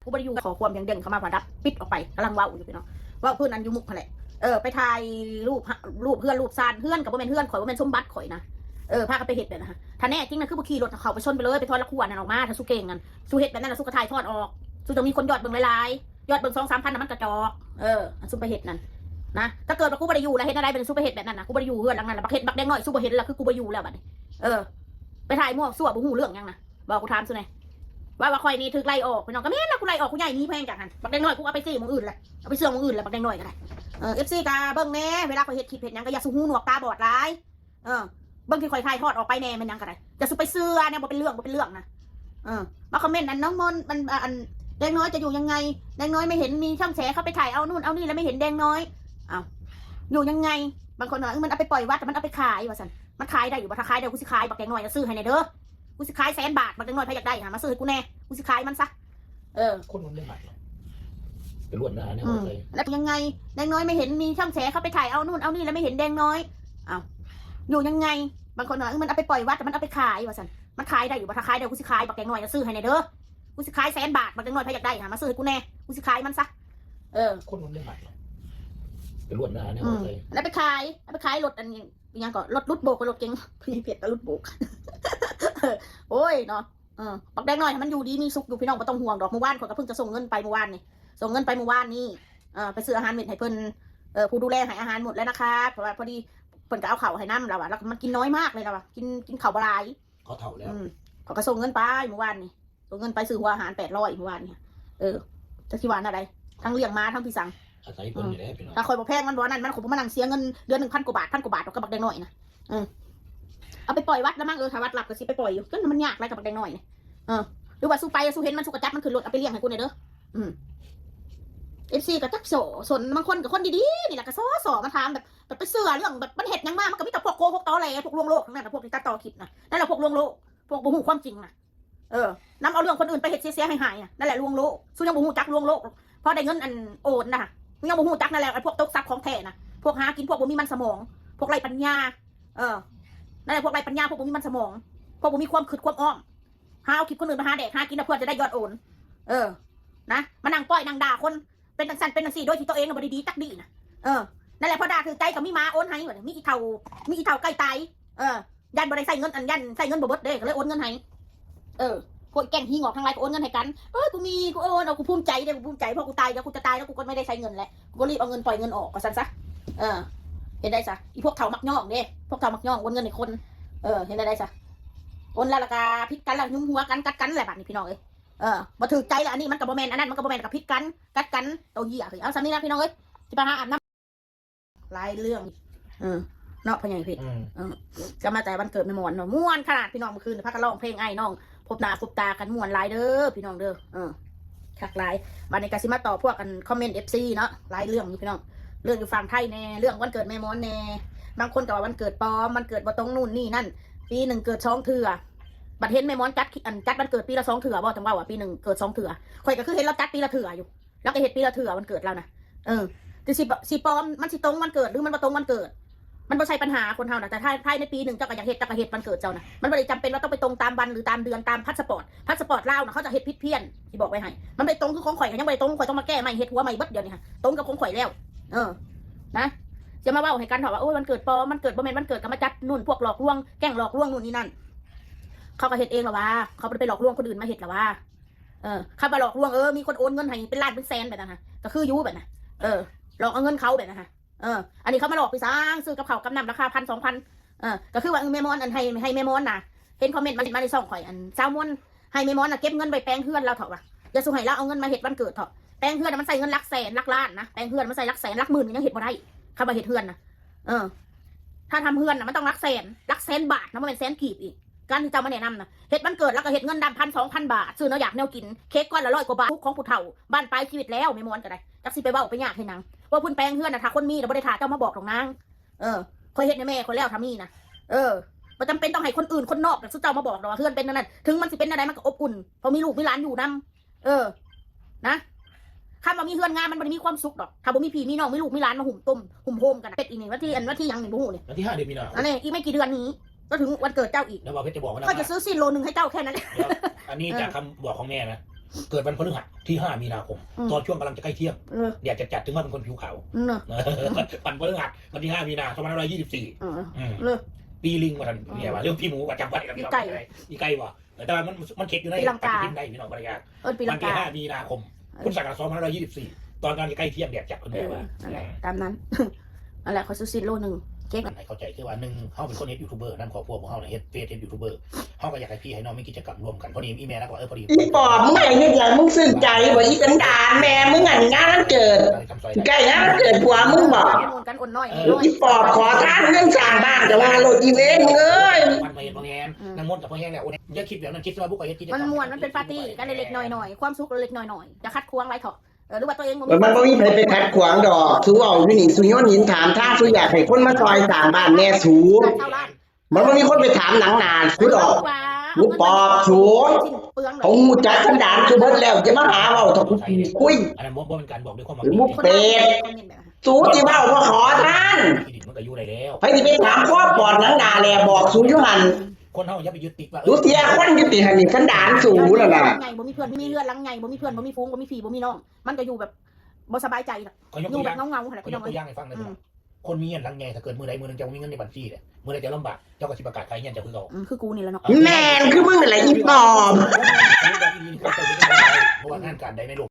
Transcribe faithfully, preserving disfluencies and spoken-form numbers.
กูบ่ได้อยู่ ขอความเด้งๆเข้ามาผ่าดับ ปิดออกไป กำลังเว้าอยู่พี่น้อง เว้าพื้นอันอยู่มุกหั้นแหละ เออ ไปถ่ายรูปฮะ รูปเฮือนรูปซาน เฮือนก็บ่แม่นเฮือนข่อย บ่แม่นสมบัติข่อยนะ เออ พากันไปเฮ็ดแบบนั้นฮะ ถ้าแน่จริงนะ คือบ่ขี่รถเข้าไปชนไปเลย ไปถอนละครัวนั่นออกมา ถ้าสู้เก่งนั่น สู้เฮ็ดแบบนั้นน่ะ สู้ก็ถ่ายทอดออก สู้ต้องมีคนยอดเบิ่งหลายๆ ยอดเบิ่งสองสามพันน่ะ มันกระจอก เออ อันสู้ไปเฮ็ดนั่นนะ ถ้าเกิดว่ากูบ่ได้อยู่แล้ว เฮ็ดอะไรเป็นสู้ไปเฮ็ดแบบนั้นนะ กูบ่ได้อยู่เฮือนหลังนั้นล่ะ บักเฮ็ดบักแดงน้อย สู้บ่เห็นแล้ว คือกูบ่อยู่แล้วบัดนี้ เออ ไปถ่ายมั่วซั่ว บ่ฮู้เรื่องหยังนะ บอกกูถามสู้แหน่ ว่า ว่าข่อยนี่ถูกไล่ออก พี่น้องก็แม่นล่ะ กูไล่ออก กูย้ายหนีแพงจังหั่น บักแดงน้อย กูเอาไปซื้อหม่องอื่นแหละ เอาไปซื้อหม่องอื่นแหละ บักแดงน้อยก็ได้ เออ เอฟซี ก็เบิ่งแหน่ เวลาข่อยเฮ็ดคลิปเฮ็ดหยังก็อย่าสู้หูหนวกตาบอดหลาย เออ เบิ่งที่ข่อยถ่ายทอดออกไปแหน่ แม่นหยังก็ได้ อย่าสู้ไปเชื่อแหน่ บ่เป็นเรื่อง บ่เป็นเรื่องนะ เออ มาคอมเมนต์อันน้องมนต์ มัน อัน แดงน้อยจะอยู่ยังไง แดงน้อยไม่เห็นมีช่องแชร์ เข้าไปถ่ายเอานู่นเอานี่แล้วไม่เห็นแดงน้อย เอ้า อยู่ยังไง บางคนว่า เออ มันเอาไปปล่อยวัด มันเอาไปขาย ว่าซั่น มันขายได้อยู่บ่ ถ้าขายได้ กูสิขาย บักแดงน้อย จะซื้อให้แหน่เด้อ กูสิขายแสนบาท บักแดงน้อย ไผอยากได้หามาซื้อให้กูแหน่ กูสิขายมันซะ เออ คนมันไม่หมักหรอก ไปรวดหน้าเนี่ย อืม เลย แล้วยังไง แดงน้อยไม่เห็นมีช่องแชร์ เข้าไปถ่ายเอานู่นเอานี่แล้วไม่เห็นแดงน้อย เอ้า อยู่ยังไง บางคนว่า เออ มันเอาไปปล่อยวัด มันเอาไปขาย ว่าซั่น มันขายได้อยู่บ่ ถ้าขายได้ กูสิขาย บักแดงน้อย จะซื้อให้แหน่เด้อ กูสิขายแสนบาท บักแดงน้อย ไผอยากได้หามาซื้อให้กูแหน่ กูสิขายมันซะ เออ คนมันไม่หมักหรอก ไปรวดหน้าเนี่ย อืม เลย แล้วไปขาย แล้วไปขายรถอันนี้ อิหยังก็รถหลุดโบกกับรถเก๋ง พี่เพชรก็หลุดโบก โอ้ยเนาะ เออ บักแดงน้อยให้มันอยู่ดีมีสุขอยู่พี่น้อง บ่ต้องห่วงดอก เมื่อวานข่อยก็เพิ่งจะส่งเงินไปเมื่อวานนี่ ส่งเงินไปเมื่อวานนี่ เออ ไปซื้ออาหารเม็ดให้เพิ่น เออ ผู้ดูแลให้อาหารหมดแล้วนะครับ เพราะว่าพอดีเพิ่นก็เอาข้าวให้นำแล้วอะ แล้วมันกินน้อยมากเลยแล้วอะ กิน กินข้าวบ่หลาย เขาเฒ่าแล้ว อืม เขาก็ส่งเงินไปเมื่อวานนี่ ส่งเงินไปซื้อหัวอาหารแปดร้อยเมื่อวานนี่ เออ จักสิว่าแนวใด ทั้งเลี้ยงหมาทั้งพี่สัง อาศัยเพิ่นนี่แหละพี่น้อง ถ้าข่อยบ่แพงมันบ่นั่น มันคงบ่มานั่งเสียเงินเดือนหนึ่งพันกว่าบาท พันกว่าบาทดอก กับบักแดงน้อยนะ เออ เอาไปปล่อยวัดแล้วมั้ง เออ ถ้าวัดรับก็สิไปปล่อยอยู่ จนมันยากหลายกับบักแดงน้อยนี่ เออ หรือว่าสู้ไป สู้เห็นมัน สู้ก็จับมันขึ้นรถ เอาไปเลี้ยงให้กูแหน่เด้อ อืม เอฟซี ก็จักโส สน บางคนก็คนดีๆนี่แหละ ก็โส โสมาถามแบบ แบบไปเชื่อเรื่องแบบมันเฮ็ดหยังมา มันก็มีแต่พวกโกหกตอแหล พวกลวงโลกทั้งนั้นน่ะ พวกที่ตัดต่อคลิปนะนั่นแหละ พวกลวงโลก พวกบ่ฮู้ความจริงนะ เออ นำเอาเรื่องคนอื่นไปเฮ็ดเสียๆหายๆน่ะ นั่นแหละลวงโลก สู้ยังบ่ฮู้จักลวงโลก พอได้เงินอันโอนน่ะ มึงยังบ่ฮู้จักนั่นแหละ ไอ้พวกตกทรัพย์ของแท้น่ะ พวกหากิน พวกบ่มีมันสมอง พวกไร้ปัญญา เออ นั่นแหละ พวกไร้ปัญญา พวกบ่มีมันสมอง พวกบ่มีความคิดความอ้อม หาเอาคลิปคนอื่นมาหาแดกหากินนะ เพื่อจะได้ยอดโอน เออ นะ มานั่งป้อยนั่งด่าคน เป็นจังซั่นเป็นจังซี่ โดยที่ตัวเองน่ะบ่ได้ดีจักดีน่ะ เออ นั่นแหละ พอด่าถืกใจก็มีหมาโอนให้ มีอีเฒ่า มีอีเฒ่าใกล้ตาย เออ ย่านบ่ได้ใช้เงิน อัน ย่านใช้เงินบ่เบิดเด้ ก็เลยโอนเงินให้ เออ พวกแก๊งฮี่งอกทั้งหลายก็โอนเงินให้กัน เออ กูมี กูโอน เอา กูภูมิใจเด้ กูภูมิใจ เพราะกูตาย เดี๋ยวกูจะตายแล้ว กูก็ไม่ได้ใช้เงินแล้ว กูก็รีบเอาเงินปล่อยเงินออก ว่าซั่นซะ เออ เฮ็ดได้ซะ อีพวกเฒ่ามักย่องเด้ พวกเฒ่ามักย่อง โอนเงินให้คน เออ เฮ็ดได้ซะ โอนแล้ว แล้วก็ผิดกันแล้ว ยุมหัวกัน กัดกันแหละ บัดนี้พี่น้องเอ้ย เออ บ่ถืกใจแล้ว อันนี้มันก็บ่แม่น อันนั้นมันก็บ่แม่น ก็ผิดกัน กัดกัน โตเหี้ย เฮ้ย เอา ส่ำนี้นะพี่น้องเอ้ย สิไปหาอาบน้ำ หลายเรื่อง เออ เนาะ พ่อใหญ่เพชร อืม เออ ก็มาแต่วันเกิดแม่หมอนเนาะ ม่วนขนาดพี่น้อง เมื่อคืนพากันร้องเพลงอ้ายน้อง พบหน้าพบตากัน ม่วนหลายเด้อพี่น้องเด้อ เออ คักหลาย บัดนี้ก็สิมาตอบพวกอันคอมเมนต์ เอฟซี เนาะ หลายเรื่องอยู่พี่น้อง เรื่องอยู่ฝั่งไทยแน่ เรื่องวันเกิดแม่หมอนแน่ บางคนก็ว่าวันเกิดปลอม วันเกิดบ่ตรงนู่นนี่นั่น ปีหนึ่งเกิดสองเทื่อ บัดเห็นแม่หมอนจัด อัน จัดวันเกิดปีละสองเทื่อบ่ จั่งว่าว่าปีหนึ่งเกิดสองเทื่อ ข่อยก็คือเห็นลาวจัดปีละเทื่ออยู่ ลาวก็เฮ็ดปีละเทื่อวันเกิดลาวนะ เออ แต่สิบ่ สิปลอม มันสิตรงวันเกิด หรือมันบ่ตรงวันเกิด มันบ่ใช่ปัญหาคนเฮานะ แต่ถ้าภายในปีหนึ่งเจ้าก็อยากเฮ็ด เจ้าก็เฮ็ดวันเกิดเจ้านะ มันบ่ได้จำเป็นว่าต้องไปตรงตามวันหรือตามเดือนตามพาสปอร์ต พาสปอร์ตลาวนะ เขาจะเฮ็ดผิดเพี้ยน สิบอกไว้ให้ มันบ่ได้ตรงคือของข่อย ก็ยังบ่ได้ตรง ข่อยต้องมาแก้ใหม่ เฮ็ดหัวใหม่เบิดเดี๋ยวนี้ฮะ ตรงกับของข่อยแล้ว เออ นะ จะมาเว้าให้กันเถาะว่า โอ้ย วันเกิดปลอม วันเกิดบ่แม่นวันเกิด ก็มาจัดนู่น พวกหลอกลวง แก๊งหลอกลวงนู่นนี่นั่น เขาก็เฮ็ดเองละว่า เขาบ่ได้ไปหลอกลวงคนอื่นมาเฮ็ดละว่า เออ คำว่าหลอกลวง เออ มีคนโอนเงินให้เป็นล้านเป็นแสนแบบนั้นฮะ ก็คืออยู่แบบนั้น เออ หลอกเอาเงินเขาแบบนั้นฮะ เออ อันนี้เขามาหลอกไปสร้าง ซื้อกับข้าวกับน้ำราคาพันสองพัน เออ ก็คือว่า เออ แม่หมอน อันให้ ให้แม่หมอนน่ะ เห็นคอมเมนต์มา มาในช่องข่อย อัน สาวมนต์ ให้แม่หมอนน่ะเก็บเงินไว้แปลงเฮือนลาวเถาะวะ อย่าสู่ให้ลาวเอาเงินมาเฮ็ดวันเกิดเถาะ แปลงเฮือนน่ะมันใช้เงินหลักแสนหลักล้านนะ แปลงเฮือนมันใช้หลักแสนหลักหมื่นมันยังเฮ็ดบ่ได้ คำว่าเฮ็ดเฮือนน่ะ เออ ถ้าทำเฮือนน่ะมันต้องหลักแสน หลักแสนบาทนะ บ่แม่นแสนกีบอีก การที่เจ้ามาแนะนำน่ะ เฮ็ดวันเกิดแล้วก็เฮ็ดเงินดำพันสองพันบาท ซื้อแนวอยากแนวกิน เค้กก้อนละร้อยกว่าบาท ทุกข์ของผู้เฒ่า บั้นปลายชีวิตแล้ว แม่หมอนก็ได้ จักสิไปเว้าไปยากให้หยัง ว่าเพิ่นแปลงเฮือนน่ะ ถ้าคนมีน่ะบ่ได้ถ้าเจ้ามาบอกดอกนาง เออ ข่อยเฮ็ดให้แม่ข่อยแล้วถ้ามีน่ะ เออ บ่จำเป็นต้องให้คนอื่นคนนอกน่ะ ซุเจ้ามาบอกดอกว่าเฮือนเป็นแนวนั้น ถึงมันสิเป็นแนวใดมันก็อบอุ่น เพราะมีลูกมีหลานอยู่นำ เออ นะ คำว่ามีเฮือนงามมันบ่ได้มีความสุขดอก ถ้าบ่มีพี่มีน้องมีลูกมีหลานมาหุ้มต้มหุ้มโฮมกันน่ะ เฮ็ดอีนี่ วันที่ อัน วันที่หยังนี่บ่ฮู้นี่ วันที่ห้าเดือนมีนาคม อันนี้อีกไม่กี่เดือนนี้ ก็ถึงวันเกิดเจ้าอีก แล้วบอกเพชรจะบอกว่า เขาจะซื้อซีนโลหนึ่งให้เจ้าแค่นั้นแหละ เดี๋ยว อันนี้ เออ จากคำบอกของแม่นะ เกิดวันพฤหัสที่ห้ามีนาคม อืม ตอนช่วงกำลังจะใกล้เที่ยง เออ แดดจัดๆถึงว่าเป็นคนผิวขาว เนอะ วันพฤหัสวันที่ห้ามีนาสองพันห้าร้อยยี่สิบสี่ เออ อืม เนอะ ปีลิงว่าท่านเนี่ยว่าเรื่องพี่หมูประจำวัน อีไก่ อีไก่ว่าแต่ว่ามันมันเข็ดอยู่ใน ปีลังกา ปฏิทินได้พี่น้องภรรยา เออปี วั ลั น ง ที่ กา ห้ามีนาคมพุทธศักราชสองพันห้าร้อยยี่สิบสี่ตอนกำลังจะใกล้เที่ยงแดดจัดคุณแม่ว่า เออนั่นแหละตามนั้น นั่นแหละขอซื้อซีโลหนึ่งเก๊ก อันไหนเข้าใจคือว่าหนึ่งเขาเป็นคนเฮ็ดยูทูบเบอร์นำครอบครัวพวกเขาเนี่ยเฮ็ดเฟซเฮ็ดยูทูบเบอร์เขาก็อยากให้พี่ให้น้องมีกิจกรรมร่วมกันพอดีอีแม่แล้วก็เออพอดี อีปอบมึงอะไรเฮ็ดหยังมึงซื่นใจบ่อีสันดานแม่มึงอันงานวันเกิด ทำซอย ใกล้งานวันเกิดผัวมึงบ่ มูลกันอ่อนน้อย อีปอบขอทานเงินสร้างบ้านแต่ว่ารถอีเวนต์มึงเอ้ย มันมาเห็นพ่อแห้งนางมนต์กับพ่อแห้งเนี่ยโอ้ยอย่าคิดแบบนั้นคิดว่าพวกเขาเฮ็ดกิจกรรม มันม่วนมันเป็นปาร์ตี้กันเล็กๆน้อยๆความสุขเล็กๆน้อยๆอย่าขัดขวางไว้เถอะเออหรือว่าตัวเองบ่ มันบ่มีใครไปขัดขวางดอกสูเอาอยู่นี่สูโยนหินถามทางสูอยากให้คนมาซอยสร้างบ้านแน่สู การเช่าร้าน มันบ่มีคนไปถามหนังหนาสูดอก หมูปอบสู เปลืองเล เขา ย ฮู้จักสันดานสูเบิดแล้วจะมาหาเว้าถ้ากูคุย อันนั้นบ่บ่เป็นการบอกด้วยความหวัง หรือหมู ดี เป็ด คอมเมนต์แบบนั้น สูสิเว้าว่าขอทาน ที่ดินมันก็อยู่ได้แล้ว ไปสิไปถามพ่อปอดหนังหนาแหล่บอกสูอยู่หั่น คนเฮาอย่าไปยึดติดว่า สูเสียคนอยู่ติหั่นนี่สันดานสูนั่นน่ะ ไงบ่มีเพื่อนบ่มีเพื่อนหลังไงบ่มีเพื่อนบ่มีฝูงบ่มีพี่บ่มีน้องมันก็อยู่แบบบ่สบายใจน่ะ เขายก อยู่ ตัวอ แบ ย่า บ ง เงาๆค่ะ เขา พี่ ย น้อก ง ตัวอย่างให้ฟังเลย อืม คนมีเงินหลังไงถ้าเกิดมือใดมือหนึงจะมีเงินในบัญชีเนี่ยมือใดจะลำบากเจ้าก็สิประกาศขายเงินเจ้าคือเขา อืมคือกูนี่แหละเนาะ แม่นคือมึงนั่นแหละอีปอบ เพราะว่างานการใดในโลก